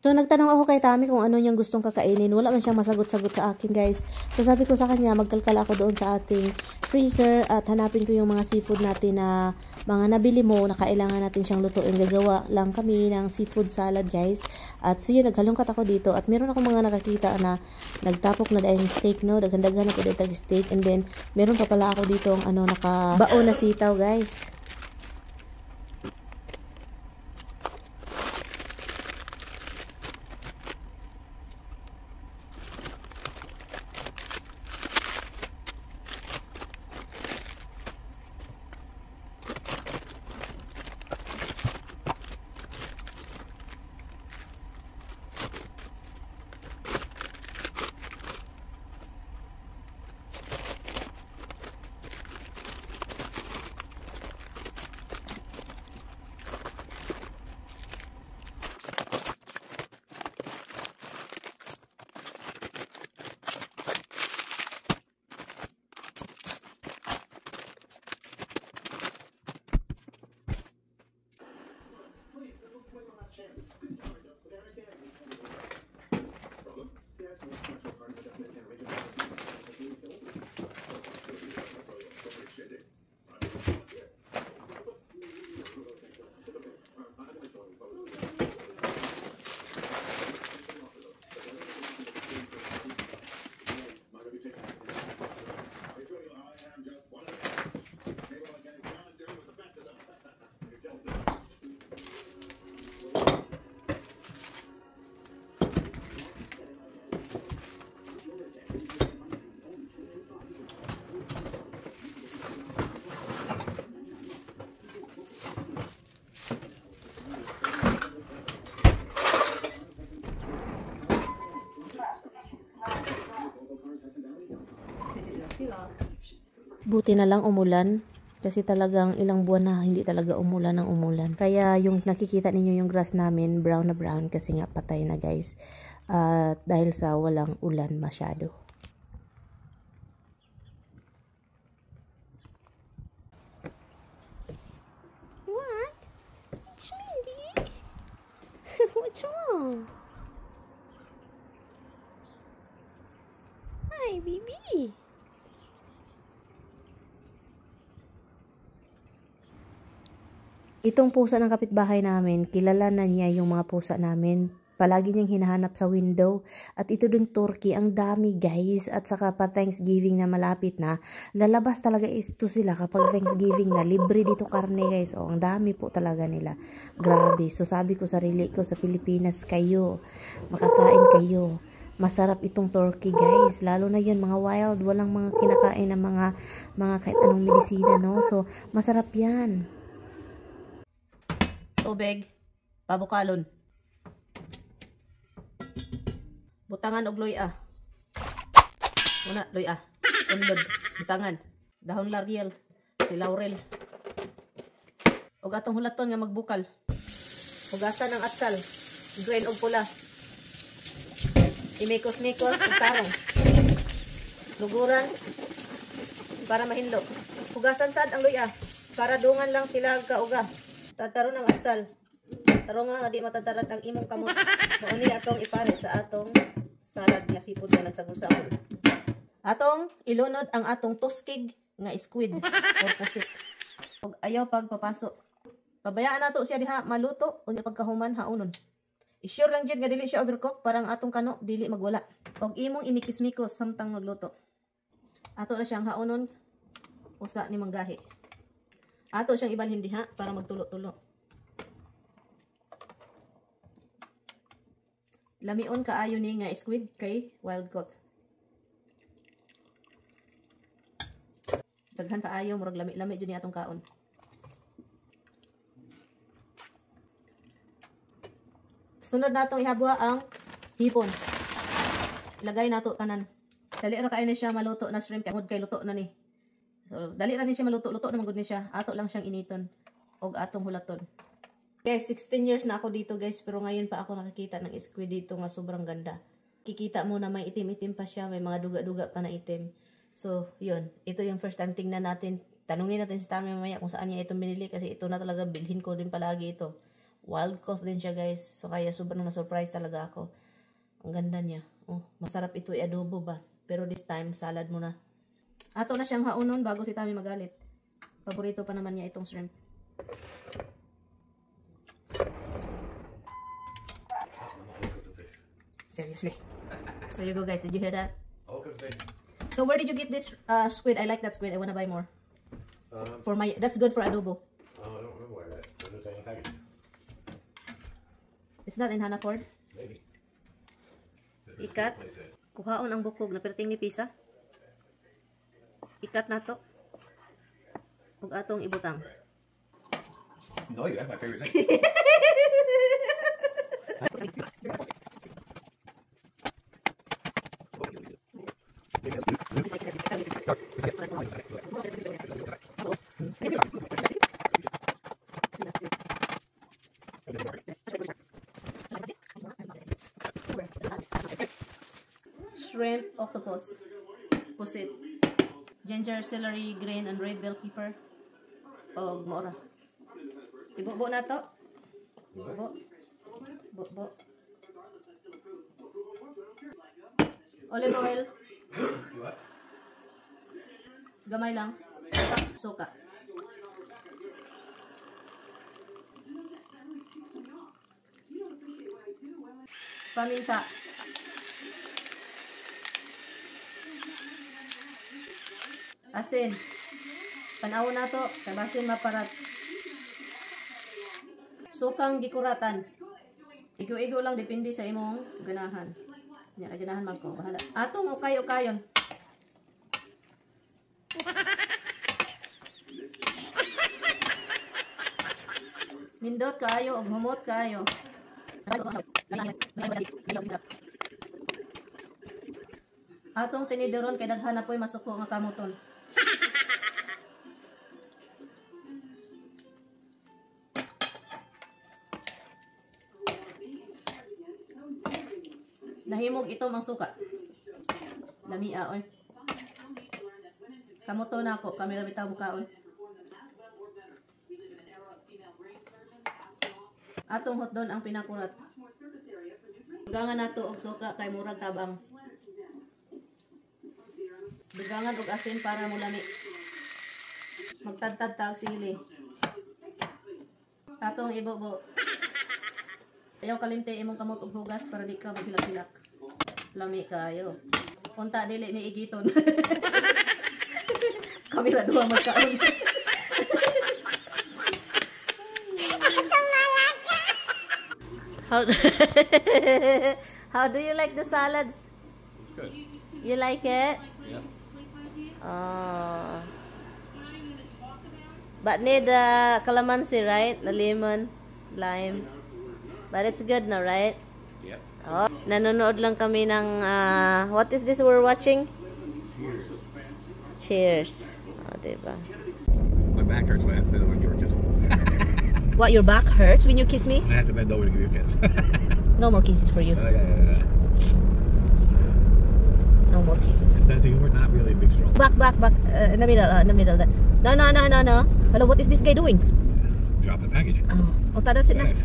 So, nagtanong ako kay Tami kung ano niyang gustong kakainin. Wala man siyang masagot-sagot sa akin, guys. So, sabi ko sa kanya, magkalkal ako doon sa ating freezer at hanapin ko yung mga seafood natin na mga nabili mo na kailangan natin siyang lutuin. Gagawa lang kami ng seafood salad, guys. At so, yun, naghalongkat ako dito at meron akong mga nakakita na nagtapok na dahil steak, no? Daghan-daghan ako dito steak. And then, meron pa pala ako dito ang ano, nakabao na sitaw, guys. Buti na lang umulan kasi talagang ilang buwan na hindi talaga umulan ng umulan. Kaya yung nakikita ninyo yung grass namin, brown na brown kasi nga patay na, guys. At dahil sa walang ulan masyado. What? It's me. What's wrong? Hi, baby. Itong pusa ng kapitbahay namin, kilala na niya yung mga pusa namin. Palagi niyang hinahanap sa window. At ito din turkey, ang dami, guys. At saka pa Thanksgiving na malapit na, lalabas talaga ito sila kapag Thanksgiving na. Libre dito karne, guys. O, ang dami po talaga nila. Grabe. So sabi ko sarili ko, sa Pilipinas kayo, makakain kayo. Masarap itong turkey, guys. Lalo na yun, mga wild. Walang mga kinakain na mga kahit anong medisina, no? So, masarap yan. Tubig, pabukalon. Butangan og luya. Una, luya. Unlod, butangan. Dahon laurel, si laurel. Og atong hulaton nga magbukal. Hugasan ang atsal. Green og pula. Imikos-mikos og tarong. Luguran para mahinlo. Hugasan sad ang luya para dungan lang sila kauga. Tataron ang atsal. Tarong nga di matataran ang imong kamot. Mao ni atong ipare sa atong salad nga seafood nga nagsagol-sagol. Atong ilunod ang atong tuskig nga squid or pusit. Og ayaw pagpapaso. Pabayaan nato siya diha maluto unya pagkahuman haunon. I-sure lang jud nga dili siya overcook para ang atong kano dili magwala. Og imong imikis-mikos samtang nagluto. Ato na siyang haunon usa ni manggahi. Ato siyang ibalhin diha para magtulo-tulo. Lamion kaayo ni nga squid kay wild caught. Daghan kaayo, murag lami-lami jud ni atong kaon. Sunod natong ihabwa ang hipon. Ilagay nato tanan. Dali ra kaayo ni siya maluto na shrimp kay kay luto na ni. So, dali ra ni siya maluto, luto na man gud ni siya. Ato lang siyang initon og atong hulaton. Guys, 16 years na ako dito, guys, pero ngayon pa ako nakakita ng squid dito nga sobrang ganda. Kikita mo na may itim-itim pa siya, may mga duga-duga pa na itim. So, yun. Ito yung first time tingnan natin. Tanungin natin si Tami mamaya kung saan niya ito binili kasi ito na talaga bilhin ko din palagi ito. Wild caught din siya, guys. So kaya sobrang na-surprise talaga ako. Ang ganda niya. Oh, masarap ito i-adobo ba? Pero this time, salad muna. Ato na siyang haunon bago si Tami magalit. Paborito pa naman niya itong shrimp. I'll cook the fish. Seriously. There you go, guys. Did you hear that? I'll cook the fish. So where did you get this squid? I like that squid. I wanna buy more. For my That's good for adobo. Oh, I don't remember where I got it. It was in the package. It's not in Hannaford. Maybe. I-cut. Kuhaon ang bukog na perting nipisa. I-cut nato. Ug atong ibutang. No, that's my favorite thing. Shrimp, octopus, pusit, ginger, celery, green and red bell pepper, og mora. Ibubo na to. Bubo. Bubo. Olive oil. What? Gamay lang. Suka. Paminta. Asin. Tanaw na to. Tabasin maparat. Sukang gikuratan. Igo-igo lang, depende sa imong ganahan. Nya ganahan man ko, bahala. Atong ukay-ukayon. Nindot kaayo og humot kaayo. Atong tinidoron kay daghan na po'y masuko nga kamuton. Nahimog ito mang suka. Lamia oy. Kamuto na ako, kamera bitaw bukaon. Atong hotdon ang pinakurat. Dugangan nato og suka kay murag tabang. Dugangan og asin para mulami. Magtadtad tag sili. Atong ibobo. Ayaw kalimte imong kamot og hugas para di ka maghilak-hilak. Lami kayo. Unta dili mi igiton. Kami ra duha magkaon. How do you like the salads? It's good. You like it? Yeah. Oh. But need the calamansi, right? The lemon, lime. But it's good now, right? Yep. Oh, nanonood lang kami ng what is this we're watching? Cheers. Cheers. Oh, diba? My back hurts when I have to bend over to give her a kiss. What, your back hurts when you kiss me? I have to bend over to give you a kiss. No more kisses for you. Okay. No more kisses. Sense of humor, not really a big strong. Back, back, back. In the middle, in the middle. No. Hello, what is this guy doing? Drop the package. Oh, that's it na. Thanks.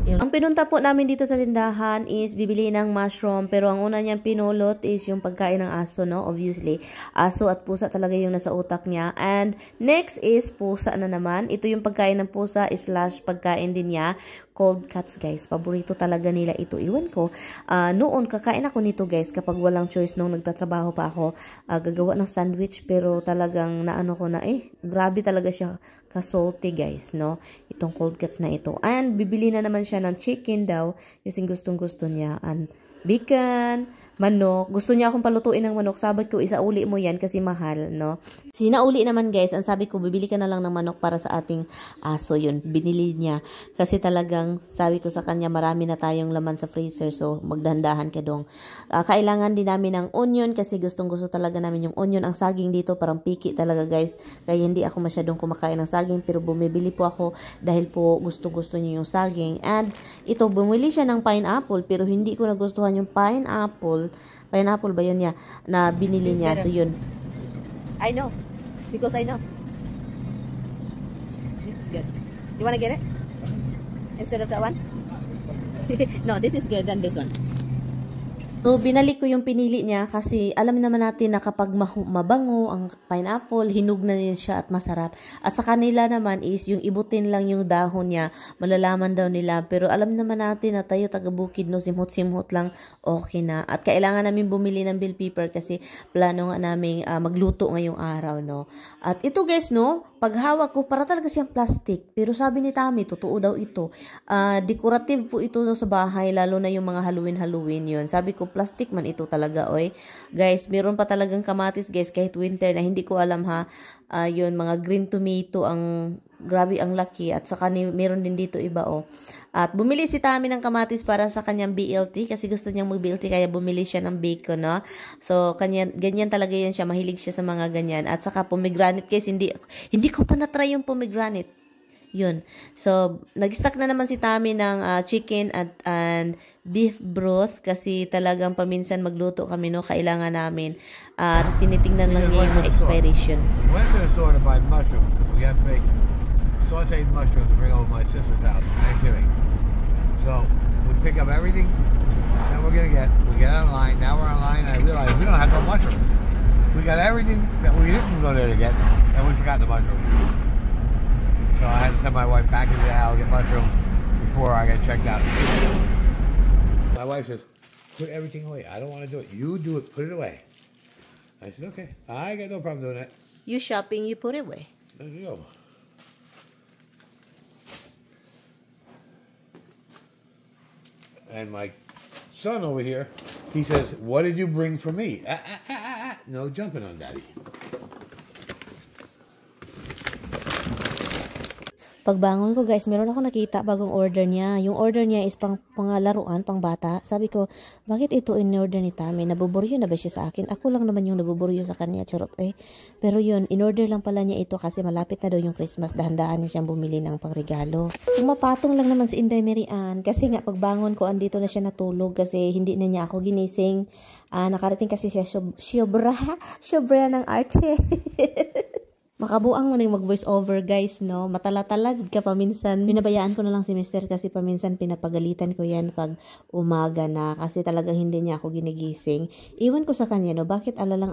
Yun. Ang pinunta po namin dito sa tindahan is bibili ng mushroom, pero ang una niyang pinulot is yung pagkain ng aso, no? Obviously, aso at pusa talaga yung nasa utak niya. And next is pusa na naman. Ito yung pagkain ng pusa slash pagkain din niya. Cold cuts, guys. Paborito talaga nila ito. Iwan ko. Noon, kakain ako nito, guys, kapag walang choice nung nagtatrabaho pa ako. Gagawa ng sandwich, pero talagang naano ko na, eh, grabe talaga siya ka-salty, guys, no? Itong cold cuts na ito. And bibili na naman siya ng chicken daw kasi gustong-gusto niya. And bacon, manok. Gusto niya akong palutuin ng manok. Sabi ko, isauli mo yan kasi mahal, no? Sinauli naman, guys. Ang sabi ko, bibili ka na lang ng manok para sa ating aso. Yun, binili niya. Kasi talagang, sabi ko sa kanya, marami na tayong laman sa freezer. So, magdahan-dahan ka dong. Kailangan din namin ng onion kasi gustong-gusto talaga namin yung onion. Ang saging dito, parang piki talaga, guys. Kaya hindi ako masyadong kumakain ng saging. Pero bumibili po ako dahil po gustong-gusto niyo yung saging. And ito, bumili siya ng pineapple. Pero hindi ko nagustuhan yung pineapple. Pineapple ba yun niya? Na binili niya. So, yun. I know. Because I know. This is good. You wanna get it? Instead of that one? No, this is good than this one. So, binalik ko yung pinili niya kasi alam naman natin na kapag mabango ang pineapple, hinog na rin siya at masarap. At sa kanila naman is yung ibutin lang yung dahon niya, malalaman daw nila. Pero alam naman natin na tayo taga-bukid, no, simhot-simhot lang, okay na. At kailangan namin bumili ng bell pepper kasi plano nga namin magluto ngayong araw, no. At ito guys, no, paghawak ko, para talaga siyang plastic. Pero sabi ni Tami, totoo daw ito. Decorative po ito, no, sa bahay, lalo na yung mga Halloween-Halloween yun. Sabi ko, plastic man ito talaga, oy. Guys, meron pa talagang kamatis, guys, kahit winter na, hindi ko alam ha. Yun, mga green tomato, ang grabe ang laki. At saka meron din dito iba, oh. At bumili si Tami ng kamatis para sa kanyang BLT kasi gusto niyang mag-BLT kaya bumili siya ng bacon, no? So, ganyan talaga yan siya. Mahilig siya sa mga ganyan. At saka pomegranate, guys, hindi ko pa na-try yung pomegranate. Yun. So, nag-stock na naman si Tami ng chicken and beef broth kasi talagang paminsan magluto kami, no? Kailangan namin. At tinitingnan lang niya yung mga expiration. We went to the store to buy mushrooms because we have to make sauteed mushrooms to bring over to my sister's house for Thanksgiving. So, we pick up everything that we're going to get. We get online. Now we're online and I realize we don't have no mushrooms. We got everything that we didn't go there to get and we forgot the mushrooms. So I had to send my wife back into the house to get mushrooms before I got checked out. My wife says, "Put everything away. I don't want to do it. You do it. Put it away." I said, "Okay. I got no problem doing that." You shopping, you put it away. There you go. And my son over here, he says, "What did you bring for me?" Ah, ah, ah, ah, ah. No jumping on Daddy. Pagbangon ko guys, meron ako nakita bagong order niya. Yung order niya is pang mga laruan, pang bata. Sabi ko, "Bakit ito in-order ni Tami? Nabuburyo na ba siya sa akin?" Ako lang naman yung nabuburyo sa kanya, charot eh. Pero yun, in-order lang pala niya ito kasi malapit na daw yung Christmas. Dahan-dahan niya siyang bumili ng pangregalo. Pumapatong lang naman si Inday Mary Ann kasi nga pagbangon ko, andito na siya natulog kasi hindi na niya ako ginising. Nakarating kasi siya sobra, sobra ng arte. Makabuang mo nang mag-voice over guys, no? Matalatala jud ka paminsan. Pinabayaan ko na lang si mister kasi paminsan pinapagalitan ko yan pag umaga na kasi talagang hindi niya ako ginigising. Iwan ko sa kanya, no? Bakit alalang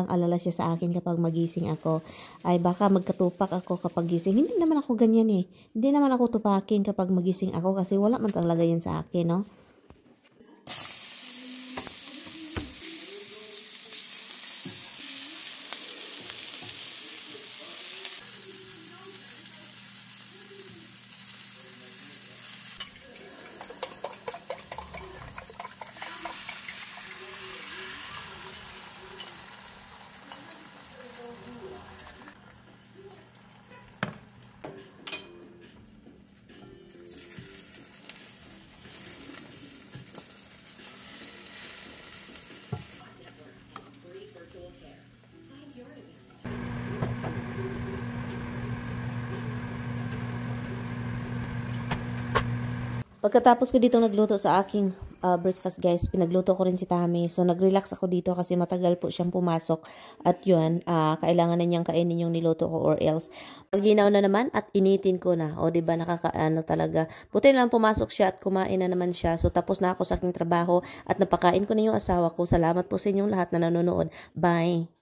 alala siya sa akin kapag magising ako? Ay baka magkatupak ako kapag gising. Hindi naman ako ganyan eh. Hindi naman ako tupakin kapag magising ako kasi wala man talaga yan sa akin, no? Pagkatapos ko dito nagluto sa aking breakfast guys, pinagluto ko rin si Tami. So nag-relax ako dito kasi matagal po siyang pumasok. At yun, kailangan na niyang kainin yung niluto ko or else. Paginaw na naman at initin ko na. O diba, nakakaano talaga. Buti na lang pumasok siya at kumain na naman siya. So tapos na ako sa aking trabaho at napakain ko na yung asawa ko. Salamat po sa inyong lahat na nanonood. Bye!